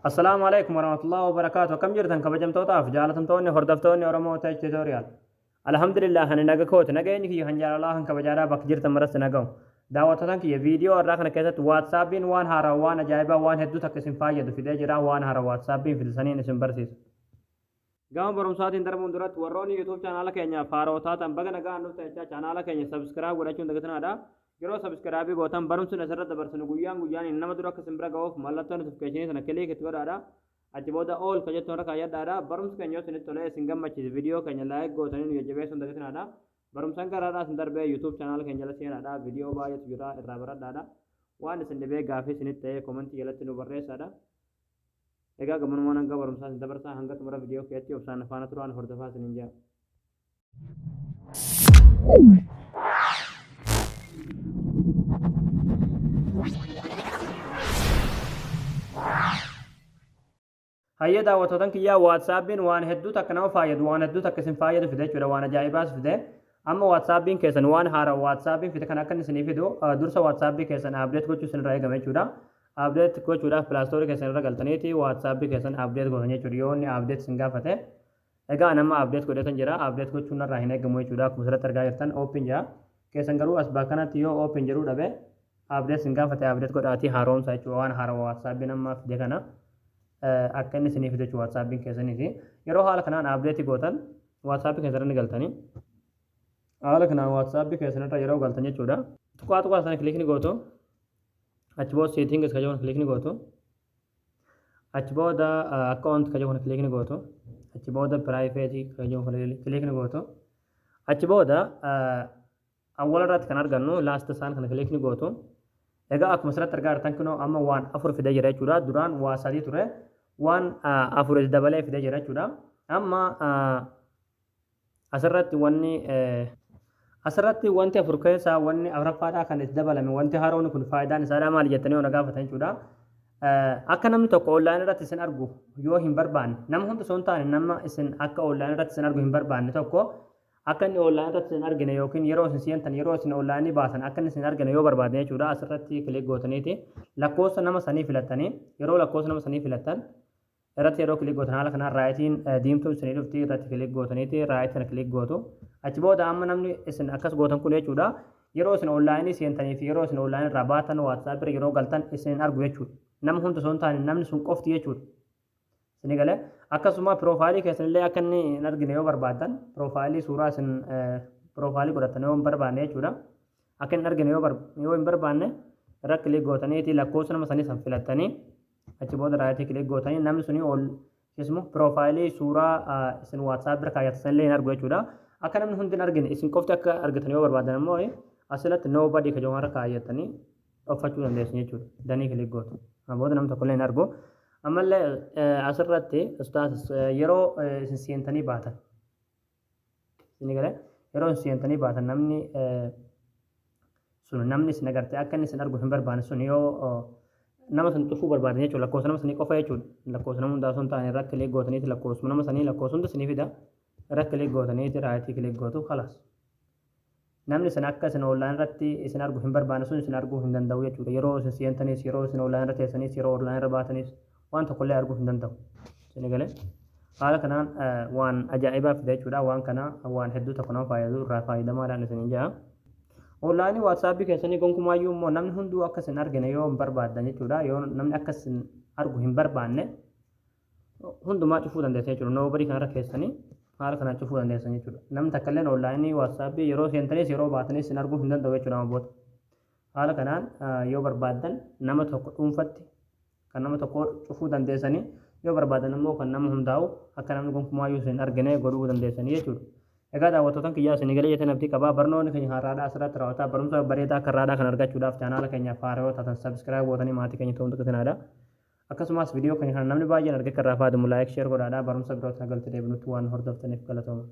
Assalaamu alaikum warahmatullahi wabarakaatu. Akkam jirtan kabajamtootaaf jaalatamtoonni hordoftoonni Oromoo Tech Tutorial? Alhamdulillah, ani naga kooti. Nageenyi kiyya kan jaalalaa kan kabajaadhaa bakka jirtan maratti nagahu. Daawwattootaan kiyya, viidiyoo irraa kana keessatti WhatsAppiin waan haaraa, waan ajaa'ibaa, waan hedduu takka isin fayyadu fidee jira. Waan haaraa WhatsAppiin fide isin barsiisa. Gama barumsaatiin darbuun duratti, warroonni YouTube chaanaala keenyaaf haaroo taatan baga nagaan dhuftan jechaa, chaanaala keenya subscribe godhachuun dagatinaadha. Yeroo subscribe gootan barumsi asirra dabarsinu guyyaan guyyaan nama dura akka isin bira ga'uuf mallattoo notification sana click itti godhaadha. Achi booda all ka jettu irra kaayyadhaadha. Barumsi keenya yoo isinitti tolee isin gammachiise, viidiyoo keenya like gootanii nu jajjabeessuun dagatinaadha. Barumsaan garaadhaa isin darbee YouTube chaanaala keenya jala seenaadha. Viidiyoo baay'eetu jira, irraa baradhaadha. Waan isin dhibee gaafii isinitti ta'ee comment jalatti nu barreessaadha. Egaa gabanumaan hanga barumsaa isin dabarsaa, hanga xumura viidiyoo keetti obsaan faana turaan hordofaa isiniin jira. Hayyee daawwattootan kiyyaa, WhatsAppiin waan hedduu takka nama fayyadu, waan hedduu takka isin fayyadu fide jechuudha, waan ajaa'ibaas fide. Amma WhatsAppiin keessan waan haaraa WhatsAppiin fide kan akka inni isinii fidu, dursa WhatsAppii keessan update gochuu isin irraa eegama jechuudha. Update gochuudhaaf Play Store keessan irra galtaniiti WhatsAppii keessan update gootan jechuudha, yoo inni update isin gaafate. Egaa nama update godhetan jira, update gochuun narraa hin eegamu jechuudha. Akkuma asirratti argaa jirtan open jira. Keessan garuu as bakka kanatti yoo open jedhuu dhabe, update isin gaafate, update godhaatii haaromsa jechuudha, waan haaraa WhatsAppiin amma fide kana akka inni isinii fidu jechuudha WhatsAppiin keessaniiti. Yeroo haala kanaan update gootan WhatsAppii keessan irra ni galtanii. Haala kanaan WhatsAppii keessan irra yeroo galtan jechuudha. Tuqaa tuqaa sana click ni gootu. Achi booda settings ka jedhu click ni gootu. Achi booda account ka jedhu click ni gootu. Achi booda privacy ka jedhu click ni gootu. Achi booda awwala irratti kan argannu last seen kana click ni gootu. Egaa akkuma asirratti argaa jirtan kunoo amma waan afur fidee jira jechuudha. Duraan waa sadii ture. Waan afur itti dabalee fidee jira jechuudha. Amma asirratti wanti afur keessaa wanni afuraffaadhaa kan itti dabalame, wanti haroon kun faayidaan isaadhaa maali jettanii yoo na gaafatan jechuudha. Akka namni tokko online irratti isin argu yoo hin barbaanne, nama hundi osoo hin taane, nama isin akka online irratti isin argu hin barbaanne tokko akka inni online irratti isin argine yookiin yeroo isin seentan, yeroo isin online baasan akka inni isin argine yoo barbaadne jechuudha, asirratti click gootaniiti lakkoofsa nama sanii filattanii, yeroo lakkoofsa nama sanii filattan irratti yeroo click gootan haala kanaan rightiin diimtuu isinii dhufti. Irratti click gootaniiti right kana click gootu. Achi booda amma namni isin akkas gootan kun jechuudha, yeroo isin online seentanii fi yeroo isin online irraa baatan, WhatsApp bira yeroo galtan isin argu jechuudha. Nama hunda osoo hin taane namni sun qofti jechuudha. Isinii galee? Akkasuma profile keessan illee akka inni hin argine yoo barbaaddan, profile suuraa isin profile godhattan yoo hin barbaanne jechuudha. Akka hin argine yoo hin barbaanne, irra click gootaniiti lakkoofsa nama sanii san filattanii, achi booda right click gootanii, namni suni ol ismu profile suuraa isin WhatsApp bira kaayyattan illee hin argu jechuudha. Akka namni hundi hin argine, isin qofti akka argitan yoo barbaadan immoo asirratti nobody ka jedhamu irra kaayyattanii dhoffachuu dandeessu jechuudha. Done click gootu. Booda namni tokko illee hin argu. Ammallee asirratti status, yeroo isin seentanii baatan. Isin galee? Yeroo isin seentanii baatan namni sun, namni isin agartee akka inni isin argu hin barbaanne sun, yoo nama san cufuu barbaadan jechuudha, lakkoofsa nama sanii qofa jechuudha. Lakkoofsa nama hundaa osoo hin taane, irra click gootaniiti lakkoofsuma nama sanii, lakkoofsa hunda isinii fida. Irra click gootaniiti right click gootu, kalaas. Namni isin akka isin online irratti isin argu hin barbaanne sun isin arguu hin danda'u jechuudha. Yeroo isin seentanis, yeroo isin online irra teessanis, yeroo online irra baatanis waan tokkollee arguu hin danda'u. Isin galee? Haala kanaan waan ajaa'ibaa fida jechuudha. Waan kana waan hedduu tokko nama fayyadu, irraa fayyadamaadhaan isiniin jedha. Online WhatsAppii keessanii gonkumaayyuu immoo namni hunduu akka isin argine yoo hin barbaaddan jechuudha. Yoo namni akka isin argu hin barbaanne, hundumaa cufuu dandeessan jechuudha. Nobody kanarra keessanii haala kanaan cufuu dandeessan jechuudha. Namni takka illee online WhatsAppii yeroo seentanis yeroo baatanis isin arguu hin danda'u jechuudha amma booda. Haala kanaan yoo barbaaddan nama tokko dhuunfatti kan nama tokko cufuu dandeessanii, yoo barbaadan immoo kan nama hundaa'u akka namni gonkumaayyuu isin argine godhuu dandeessanii jechuudha. Egaa daawwattootan kiyyaa, isinii galee jettan abdii qabaa. Barnoonni keenya har'aadhaa asirratti raawwataa. Barumsa bareedaa akka har'aadhaa kan argachuudhaaf chaanaala keenyaaf haaraa yoo taatan subscribe gootanii maatii keenya ta'uun xiqqitinaadha. Akkasumas viidiyoo keenya kana namni baay'een argee akka irraa fayyadamu like, share godhaadha. Barumsa birootti nagalti deebinutti waan hordoftaniif galatooma.